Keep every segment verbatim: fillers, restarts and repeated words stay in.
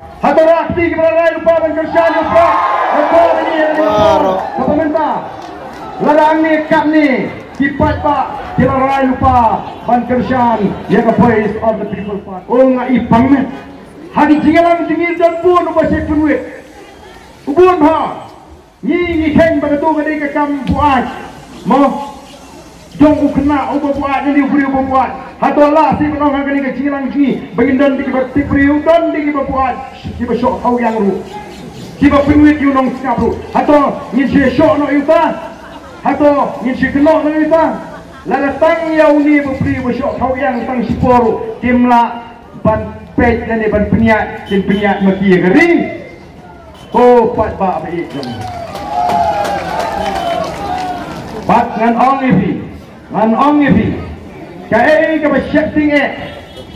Hato la kti kiba la rai lypa ban kyrshan ïa u Prah? Hato la kti kiba la rai lypa? Kaba mynta, lada hangne katne ki paidbah ki la rai lypa ban kyrshan ïa ka Voice of the People Party. O nga i pang me. Ha ki jingïalang jingïadon bun uba shait pynwit. U bun bha. Ngi ngi kheiñ ba kato ka dei ka kam buaid. Mo. Jong u khynnah uba buaid, ne u briew uba buaid. Hato la shi ba long ha kane ka jingïalang jong ngi ba ngin don da kiba tip briew, don da kiba buaid, kiba shoh khawriang ruh, kiba pynwit ïa u nongsngap ruh. Hato ngin shu shoh noh ïa uta? Hato ngin shu kynnoh noh ïa uta? Lada tang ïa une ba briew ba shoh khawriang tang shipor ruh, kim lah ban peit lane ban pynïaid, kin pynïaid ma ki ïa ka ri. Ko paidbah ba ïeit jong ngi. Bad ngan ong ïa phi, ngan ong ïa phi, kaei kaba sheptieng eh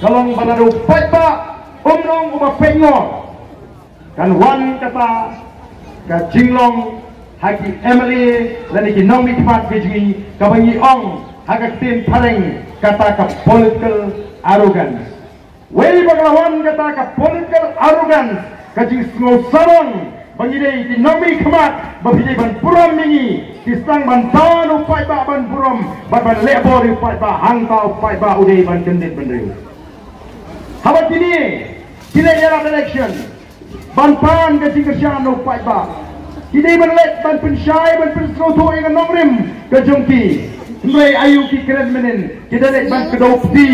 ka long ba lada u paidbah um long uba peit ngor, kan wan kata ka jinglong ha ki M L A lane ki nongmihkhmat ka jong ngi, kaba ngi ong ha ka ktien phareng kata ka political arrogance. Wei ba ka la wan kata ka political arrogance, ka jingsngew sarong ba ngi dei ki nongmihkhmat, ba phi dei ban burom ïa ngi, ki sdang ban ban u paidbah ban burom bad ban leh bor ïa u paidbah, hangta u paidbah u dei ban kyndit bynriew. Haba kine ki leit ïalap election, ban pan ka jingkyrshan na u paidbah, ki dei ban leit ban pynshai ban pynsngewthuh ïa ka nongrim ka jong ki. Hynrei aïu ki kren mynnin, ki da leit ban kdew kti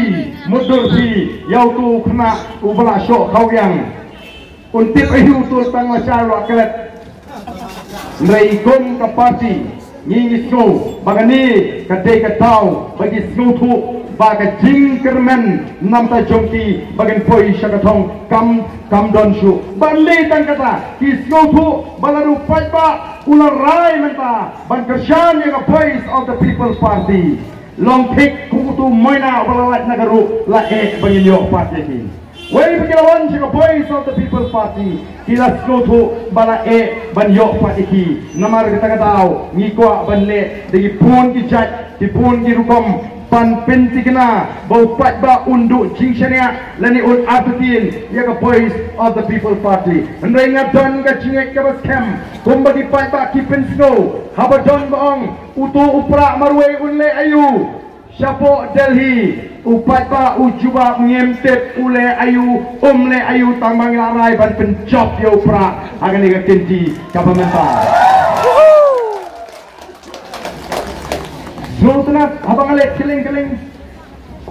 mutdur phi ïa uto u khynnah uba la shoh khawriang. Un tip aïu uto tang la shai la klet. Hynrei kum ka party ngi ngi sngew ba kane ka dei ka daw ba ki sngewthuh ba ka jingkyrmen namar jong ki ba kin poi sha ka thong kam, kam don shuh. Ban dei tang kata ki sngewthuh ba lada u paidbah u la rai mynta ban kyrshan ïa ka Voice of the People Party, long thik kum uto u moina uba la lait na ka ruh, la eh ba ngin ïoh pat ïa ki. Wei ba ki la wan sha ka Voice of the People Party, ki la sngewthuh ba la eh ban ïoh pat ïa ki. Namar kata ka daw ngi kwah ban leh da ki bun ki jait, ki bun ki rukom ban pynthikna ba u paidbah un duh jingshaniah lane un artatien ïa ka Voice of the People Party. Hynrei nga don ka jingngeit kaba skhem kumba ki paidbah ki pynsngew haba don ba ong, uto u Prah marwei un leh aïu? Shapoh Delhi u paidbah u jubab, ngim tip u leh aïu, um leh aïu, tang ba ngi la rai ban pynjop ïa u Prah ha kane ka kynti kaba mynta. Sngewtynnat haba nga leit kylleng kylleng,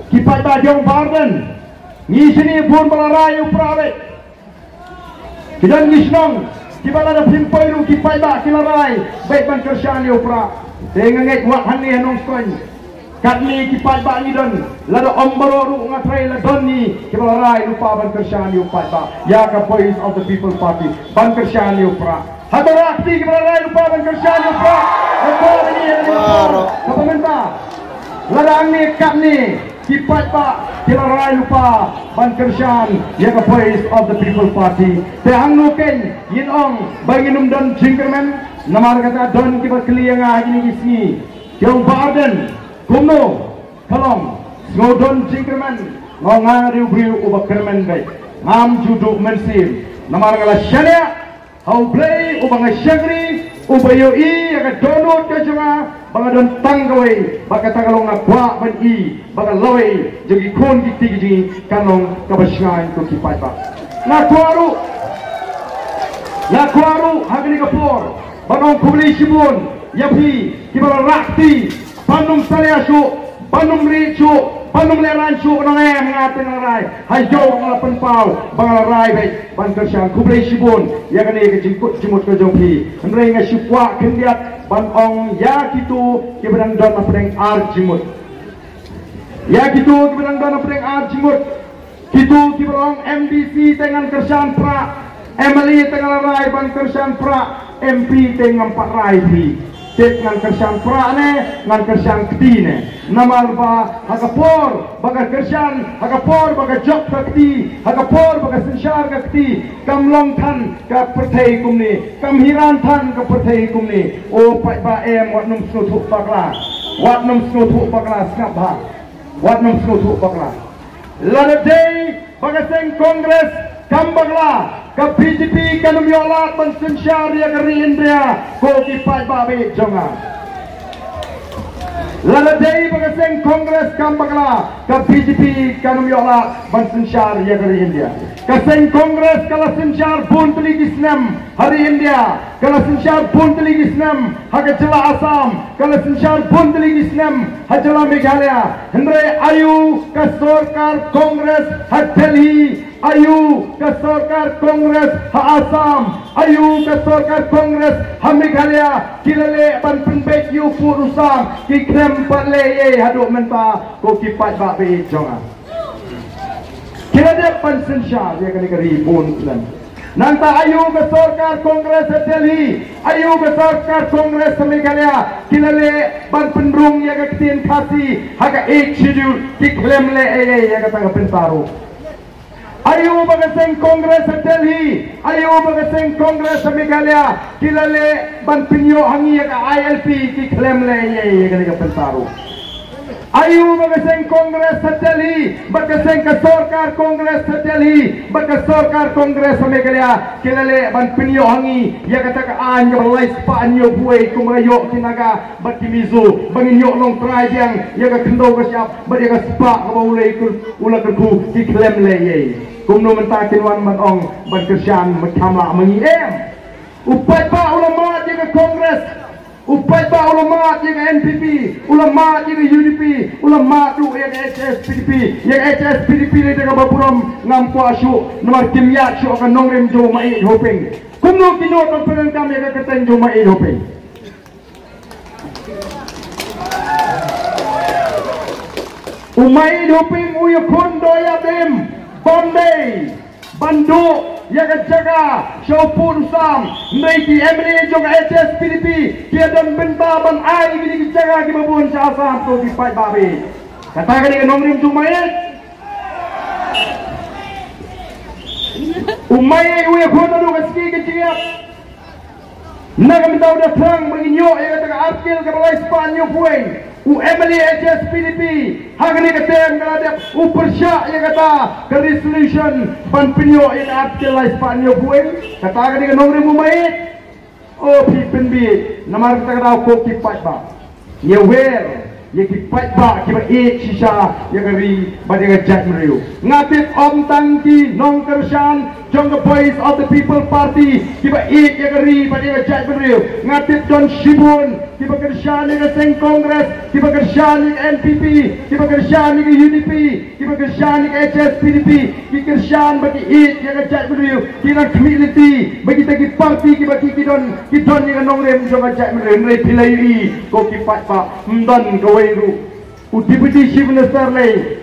ki paidbah jong Bah Ardent, ngi shini bun ba la rai ïa u Prah leh. Ki don ki shnong kiba lada phim poi ruh ki paidbah ki la rai beit ban kyrshan ïa u Prah. Te nga ngeit wat hangne ha Nongstoiñ, katne ki paidbah ngi don, lada ym baroh ruh nga tharai la don ngi kiba la rai lypa ban kyrshan ïa u paidbah, ïa ka Voice of the People Party, ban kyrshan ïa u Prah. Hato la kti kiba la rai lypa ban kyrshan ïa u Prah? Hato la ngi ïa ka Baroh. Kaba mynta, lada hangne katne ki paidbah ki la rai lypa ban kyrshan ïa ka Voice of the People Party, te hangno keiñ ngin ong ba ngin ym don jingkyrmen? Namar kata don kiba kylli ïa nga ha kine ki sngi, ki ong, Bah Ardent, kumno ka long, sngew don jingkyrmen? Nga ong, nga dei u briew uba kyrmen beit, ngam ju duh mynsiem, namar nga la shaniah ha U Blei uba nga shakri, uba ïohi ïa ka dohnud ka jong nga ba nga don tang kawei, bad kata ka long nga kwah ban i ba ka lawei jong ki khun ki kti ki jong ngi kan long kaba shngaiñ ko ki paidbah. Nga kwah ruh, nga kwah ruh ha kane ka por ban ong khublei shibun ïa phi kiba la rah kti, ban ym salia shuh, ban ym rieh shuh, ban ym lehraiñ shuh, nang em, nga te nga la rai, ha ïew nga la pynpaw ba nga la rai beit ban kyrshan. Khublei shibun ïa kane ka jingkut jingmut ka jong phi. Hynrei nga shu kwah khyndiat ban ong ïa kito kiba dang don hapdeng ar jingmut, ïa kito kiba dang don hapdeng ar jingmut. Kito kiba long M D C te ngan kyrshan Prah, M L A te nga la rai ban kyrshan Prah, M P te ngam pat rai phi. Tip ngan kyrshan Prah ne ngan kyrshan kti ne? Namar ba ha ka por ba ka kyrshan, ha ka por ba ka jop ka kti, ha ka por ba ka synshar ka kti, kam long than ka pyrthei kumne, kam hiran than ka pyrthei kumne. O paidbah em, wat nym sngewthuh bakla, wat nym sngewthuh bakla, sngap bha, wat nym sngewthuh bakla. Lada dei ba ka seng Congress Kam bakla, ka B J P kan ym ïoh lad ban synshar ïa ka ri India, ko ki paidbah ba ïeit jong nga. Lada dei ba ka seng Congress kam bakla, ka B J P kan ym ïoh lad ban synshar ïa ka ri India. Ka seng Congress ka la synshar bun tylli ki snem ha ri India, ka la synshar bun tylli ki snem ha ka jylla Assam, ka la synshar bun tylli ki snem ha jylla Meghalaya. Hynrei aïu ka sorkar Congress ha Delhi, aïu ka sorkar Congress ha Assam, aïu ka sorkar Congress ha Meghalaya, ki la leh ban pynbeit ïa u pud u sam, ki khlem pat leh ei ei haduh mynta, ko ki paidbah ba ïeit jong nga. Ki la dep ban synshar ïa kane ka ri bun snem. Nangta aïu ka sorkar Congress ha Delhi, aïu ka sorkar Congress ha Meghalaya, ki la leh ban pynrung ïa ka ktien Khasi ha ka Eighth Schedule, ki khlem leh ei ei ïa kata ka bynta ruh. Aïu ba ka seng Congress ha Delhi, aïu ba ka seng Congress ha Meghalaya, ki la leh ban pynïoh ha ngi ïa ka I L P, ki khlem leh ei ei ïa kane ka bynta ruh. Aïu ba ka seng Congress ha Delhi, ba ka seng ka sorkar Congress ha Delhi, ba ka sorkar Congress ha Meghalaya, ki la leh ban pynïoh ha ngi ïa kata ka aiñ kaba lai spah hynñiewphew wei kum ka ïoh ki Naga bad ki Mizo, ba ngin ïoh nongtrai biang ïa ka khyndew ka shyiap bad ïa ka spah kaba u lei u la kyrkhu, ki khlem leh ei ei. Kumno mynta kin wan ban ong ban kyrshan, ban kham lah ma ngi em? U paidbah u la mad ïa ka Congress. U paidbah u la mad ïa ka N P P, u la mad ïa ka U D P, u la mad ruh ïa ka H S P D P, ïa ka H S P D P lei da kaba burom ngam kwah shuh, namar kim ïaid shuh ka nongrim jong u Maieit Hoping. Kumno ki nud ban pyndonkam ïa ka kyrteng jong u Maieit Hoping? U Maieit Hoping u ïakhun da u ïadim, Bombay, ban duh ïa ka jaka sha u pud u sam. Hynrei ki M L A jong ka H S P D P ki ïa don bynta ban ai ïa kine ki jaka kiba bun sha Assam, ko ki paidbah. Kata ka dei ka nongrim jong u Maieit? U Maieit u ïakhun naduh ka sngi ka jingïap. Na ka bynta u da thrang ba ngin ïoh ïa kata ka Article kaba lai spah hynñiewphew wei, u M L A H S P D P ha kane ka term ka la dep u pyrshah ïa kata ka resolution ban pynïoh ïa ka Article lai spah hynñiewphew wei. Kata ka dei ka nongrim u Maieit? O phi pynbieit, namar kata ka daw, ko ki paidbah, ngi wer ïa ki paidbah kiba ïeit shisha ïa ka ri bad ïa ka jaitbynriew. Nga tip ym tang ki nongkyrshan jong ka Voice of the People Party kiba ïeit ïa ka ri bad ïa ka jaitbynriew. Nga tip don shibun kiba kyrshan ïa ka seng Congress, kiba kyrshan ïa ka N P P, kiba kyrshan ïa ka U D P, kiba kyrshan ïa ka H S P D P, ki kyrshan ba ki ïeit ïa ka jaitbynriew, ki nang khmih lynti ba kita ki party kiba ki, ki don, ki don ïa ka nongrim jong ka jaitbynriew. Hynrei phi la ïohi, ko ki paidbah, ym don kawei ruh. U Deputy Chief Minister lei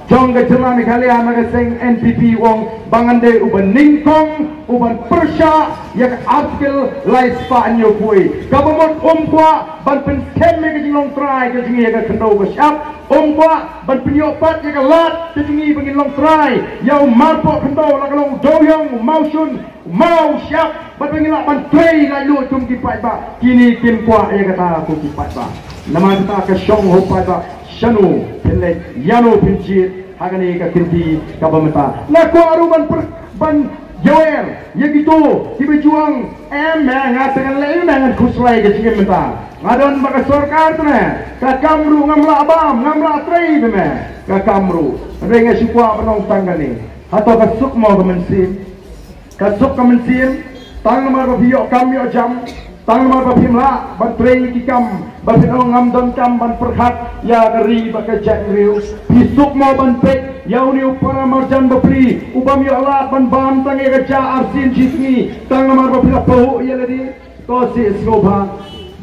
jong ka jylla Meghalaya na ka seng N P P u ong ba ngan dei uba nyngkong uban pyrshah ïa ka Article lai spah hynñiewphew wei. Kaba mut um kwah ban pynskhem ïa ka jinglong trai ka jong ngi ïa ka khyndew ka shyiap. Um kwah ban pynïoh pat ïa ka lad ka jong ngi ba ngin long trai ïa u marpoh khyndew, la ka long u dewiong, u mawshun, u maw, u shyiap, bad ba ngin lah ban trei laitluid kum ki paidbah. Kine kim kwah ïa kata, ko ki paidbah. Namar kata ka shong, ho paidbah, shano phin leit, ïano phin jied ha kane ka kynti kaba mynta. Nga kwah ruh ban pyrkhat, ban ïawer ïa kito kiba ju ong, em, nga te ngan leh, em, ngan khuslai ka jingim mynta. Nga don bad ka sorkar te ne, ka kam ruh ngam lah bam, ngam lah trei te ne, ka kam ruh. Hynrei nga shu kwah ban ong tang kane. Hato ka suk mo ka mynsiem? Ka suk ka mynsiem, tang namar ba phi ïoh kam ïoh jam, tang namar ba phim lah ban trei ki kam, ba phin ong ngam don kam ban pyrkhat ïa ka ri bad ka jaitbynriew. Phi suk mo ban peit ïa une u para marjan bapli u bym ïoh lad ban bam tang ïa ka ja arsien shisngi, tang namar ba phi la pahuh ïa lade? To sngewbha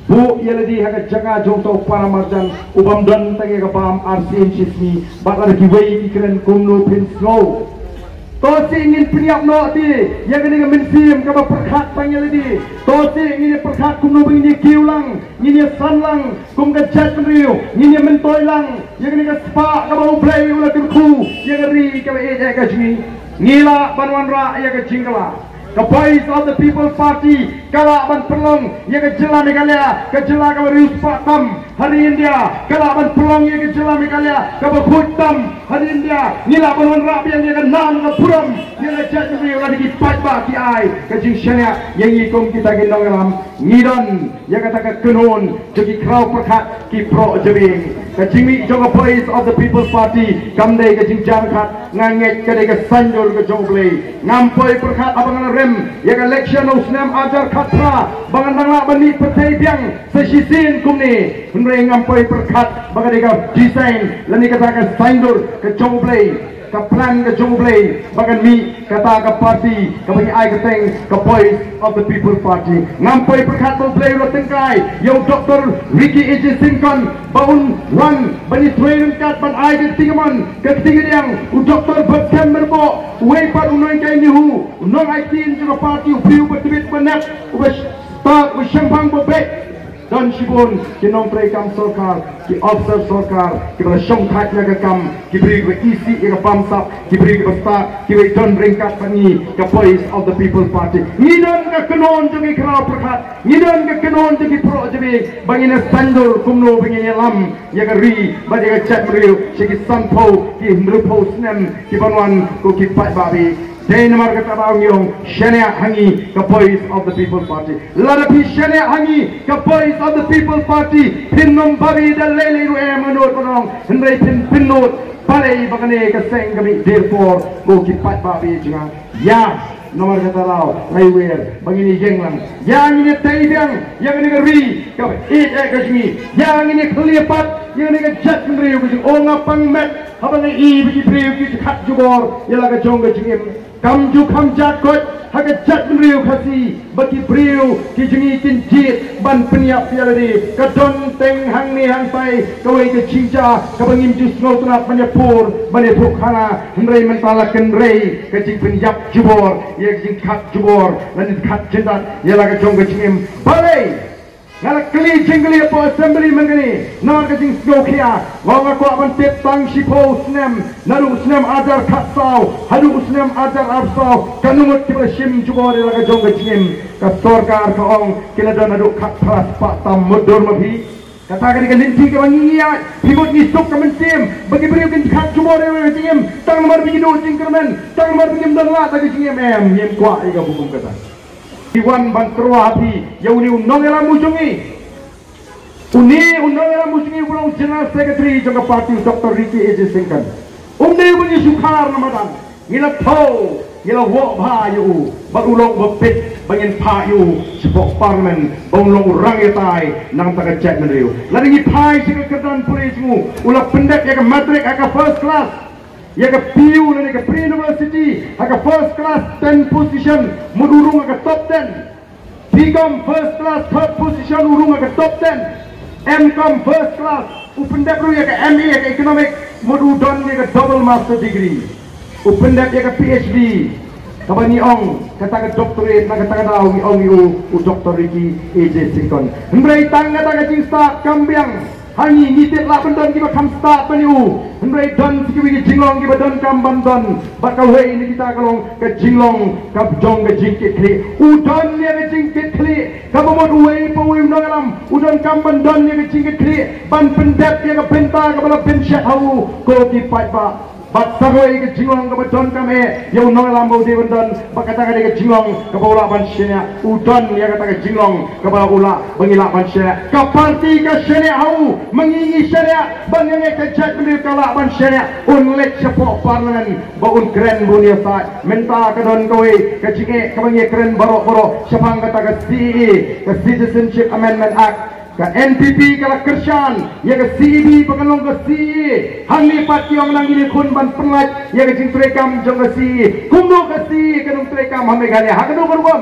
buh ïa lade ha ka jaka jong uto u para marjan u bym don tang ïa ka bam arsien shisngi, bad lada kiwei ki kren kumno phin sngew? To sngewbha ngin pynïap noh te ïa kane ka mynsiem kaba pyrkhat tang ïa lade. To sngewbha ngin ïa pyrkhat kumno ba ngin ïa kiew lang, ngin ïa san lang kum ka jaitbynriew, ngin ïa myntoi lang ïa kane ka spah kaba U Blei u la kyrkhu ïa ka ri kaba ïeit ka jong ngi. Ngi lah ban wanrah ïa ka jingkylla. Ka Voice of the People Party ka lah ban pynlong ïa ka jylla Meghalaya ka jylla kaba riewspah tam ha ri India, ka lah ban pynlong ïa ka jylla Meghalaya kaba khuid tam ha ri India. Ngi lah ban wanrah biang ïa ka nam ka burom ïa ka jaitbynriew lada ki paidbah ki ai ka jingshaniah ïa ngi kum kita ki nongïalam. Ngi don ïa kata ka kynhun jong ki khraw pyrkhat ki proh jabieng. Ka jingmih jong ka Voice of the People Party kam dei ka jingjia khat, nga ngeit ka dei ka saiñdur ka jong U Blei. Ngam poi pyrkhat haba nga la rem ïa ka election u snem arhajar khatphra ba ngan dang lah ban mih pyrthei biang sa shisien kumne. Hynrei ngam poi pyrkhat ba ka dei ka design lane kata ka saiñdur ka jong U Blei, ka plan ka jong U Blei ba kan mih kata ka party kaba ngi ai ka kyrteng ka Voice of the People Party. Ngam poi pyrkhat ba U Blei u la tyngkai ïa u Doktor Ricky A J Syngkon ba un wan ban ïatrei ryngkat ban ai ka kti kamon ka kti kadiang. U Doktor Bathem Myrboh, uwei pat u nonghikai NEHU, u nongaiktien jong ka party, u briew ba tbit ba nep, uba stad, uba shemphang ba beit. Don shibun ki nongtreikam sorkar, ki officer sorkar kiba la shongthait na ka kam, ki briew kiba isih ïa ka bamsap, ki briew kiba stad, kiba don ryngkat bad ngi ka Voice of the People Party. Ngi don ka kynhun jong ki khraw pyrkhat, ngi don ka kynhun jong ki proh jabieng ba ngin ïa saiñdur kumno ba ngin ïalam ïa ka ri bad ïa ka jaitbynriew sha ki sanphew ki hynriewphew snem ki ban wan, ko ki paidbah. Dei namar kata ba ngi ong shaniah ha ngi ka Voice of the People Party. Lada phi shaniah ha ngi ka Voice of the People Party, phin ym babe da lei lei ruh em, nga nud ban ong, hynrei phin pynnud balei ba kane ka seng ka mih der por, ko ki paidbah jong nga. Ïa, namar kata daw nga ai wer ba ngin ïeng lang. Ïa ngin ïa tei biang ïa kane ka ri kaba ïeit eh ka jong ngi. Ïa ngin ïa khlieh pat ïa kane ka jaitbynriew ka jong ngi. O, nga pang met haba nga i ba ki briew ki khat jubor ïa la ka jong ka jingim. Kam ju kham jat koit ha ka jaitbynriew Khasi ba ki briew ki jong ngi kin jied ban pynïap ïa lade. Ka don teng hangne hangtai kawei ka jingjia kaba ngim ju sngewtynnat ban ïa pur ban ïa pur khana, hynrei mynta la kynrei ka jingpynïap jubor ïa ka jingkhat jubor lane khat jyndat ïa la ka jong ka jingim. Balei? Nga la kylli jingkylli hapoh Assembly mynta kane namar ka jingsngewkhia. Nga ong nga kwah ban tip tang shiphew snem, naduh u snem arhajar khatsaw haduh u snem arhajar arphew saw, katno ngut kiba la shim jubor ïa la ka jong ka jingim. Ka sorkar ka ong ki la don haduh khatphra spah tam, mutdur ma phi? Kata ka dei ka lynti kaba ngi ïaid. Phi mut ngi suk ka mynsiem ba ki briew kin khat jubor ïa la ka jingim tang namar ba ki duh jingkyrmen, tang namar ba kim don lad la ka jingim? Em, ngim kwah ïa kaba kum kata. Ngi wan ban tyrwa ha phi ïa une u nongïalam u jong ngi. Une u nongïalam u jong ngi uba long General Secretary jong ka party, u Doktor Ricky A J Syngkon. Um dei uba ngi shu khar na madan. Ngi la thew, ngi la wad bha ïa u bad u long uba peit ba ngin phah ïa u shapoh Parliament ba un long u rangïatai na ka bynta ka jaitbynriew. Lada ngi phai sha ka kyrdan pule jong u, u la pyndep ïa ka matric ha ka first class. Ïa ka P U lane ka Pre University ha ka first class, ten position, mut u rung ha ka top ten. B Com first class, third position, u rung ha ka top ten. M Com first class, u pyndep ruh ïa ka M A ha ka Economic, mut u don ïa ka double master degree. U pyndep ïa ka P H D, kaba ngi ong kata ka doctorate, na kata ka daw ngi ong ïa u, u Doktor Ricky A J Syngkon. Hynrei tang kata ka jingstad kam biang ha ngi, ngi tip lah ban don kiba kham stad ban ïa u. Hynrei don sa kiwei ki jinglong kiba donkam ban don. Bad kawei na kita ka long ka jinglong ka jong ka jingkitkhlieh. U don ïa ka jingkitkhlieh kaba mut uwei pa uwei u nongïalam u donkam ban don ïa ka jingkitkhlieh ban pyndep ïa ka bynta kaba la pynshet ha u, ko ki paidbah. Bad sa kawei ka jinglong kaba donkam eh ïa u nongïalam ba u dei ban don, bad kata ka dei ka jinglong kaba u lah ban shaniah. U don ïa kata ka jinglong kaba u lah, ba ngi lah ban shaniah. Ka party ka shaniah ha u, ma ngi ngi shaniah, bad nga ngeit ka jaitbynriew ka lah ban shaniah. Un leit shapoh Parliament ba un kren ba un ïasaid. Mynta ka don kawei ka jingeh kaba ngi kren baroh baroh shaphang kata ka C A A, ka Citizenship Amendment Act. Ka N P P ka la kyrshan ïa ka C A B ba kan long ka C A A. Hangne pat ki ong nang ine khun ban pynlait ïa ka jingtreikam jong ka C A A. Kumno ka C A A kan ym treikam ha Meghalaya? Ha kano ka rukom?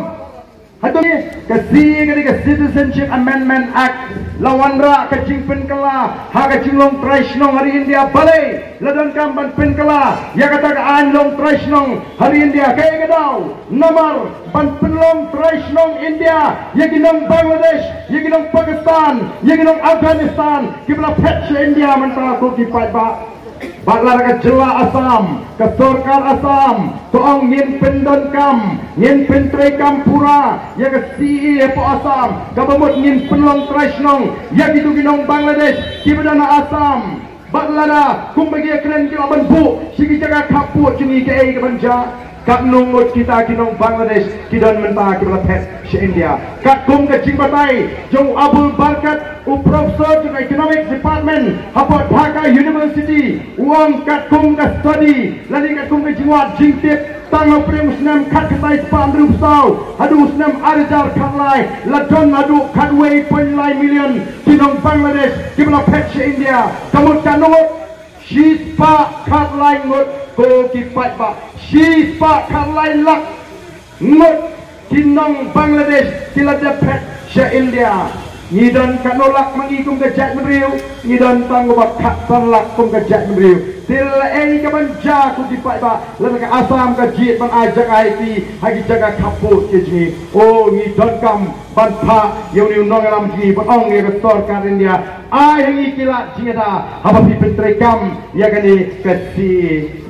Hato ka C A A ka dei ka Citizenship Amendment Act? La wanrah ka jingpynkylla ha ka jinglong trai shnong ha ri India. Balei la donkam ban pynkylla ïa kata ka aiñ long trai shnong ha ri India? Kaei ka daw? Namar ban pynlong trai shnong India ïa ki nong Bangladesh, ïa ki nong Pakistan, ïa ki nong Afghanistan kiba la phet sha India mynta, ko ki paidbah. Bad lada ka jylla Assam, ka sorkar Assam, ka ong ngin pyndonkam, ngin pyntreikam pura ïa ka C A A hapoh Assam, kaba mut ngin pynlong trai shnong ïa kito ki nong Bangladesh kiba don ha Assam. Bad lada kumba ki ïakren ki la ban buh sha ki jaka khappud jong ngi, kaei kaban jia? Katno ngut kita ki nong Bangladesh ki don mynta kiba la phet sha India? Katkum ka jingbatai jong u Abul Barkat, u professor jong ka Economic Department hapoh Dhaka University, u ong katkum ka study lane katkum ka jingwad jingtip, tang hapdeng u snem khatkhyndai spah hynriewphew saw haduh u snem ar hajar khatlai, la don haduh khatwei point lai million ki nong Bangladesh kiba la phet sha India. Ka mut katno ngut? Shispah khatlai ngut, ko ki paidbah. Shispah khatlai lak ngut ki nong Bangladesh ki la dep phet sha India. Ngi don katno lak ma ngi kum ka jaitbynriew? Ngi don tang kaba khatsan lak kum ka jaitbynriew. Te la ei kaban jia, ko ki paidbah, lada ka Assam ka jied ban ai jaka ïa ki ha ki jaka khappud ki jong ngi? O, ngi donkam ban phah ïa une u nongïalam jong ngi ban ong ïa ka sorkar India, ai ha ngi ki lad jingïada haba phi pyntreikam ïa kane ka C A A.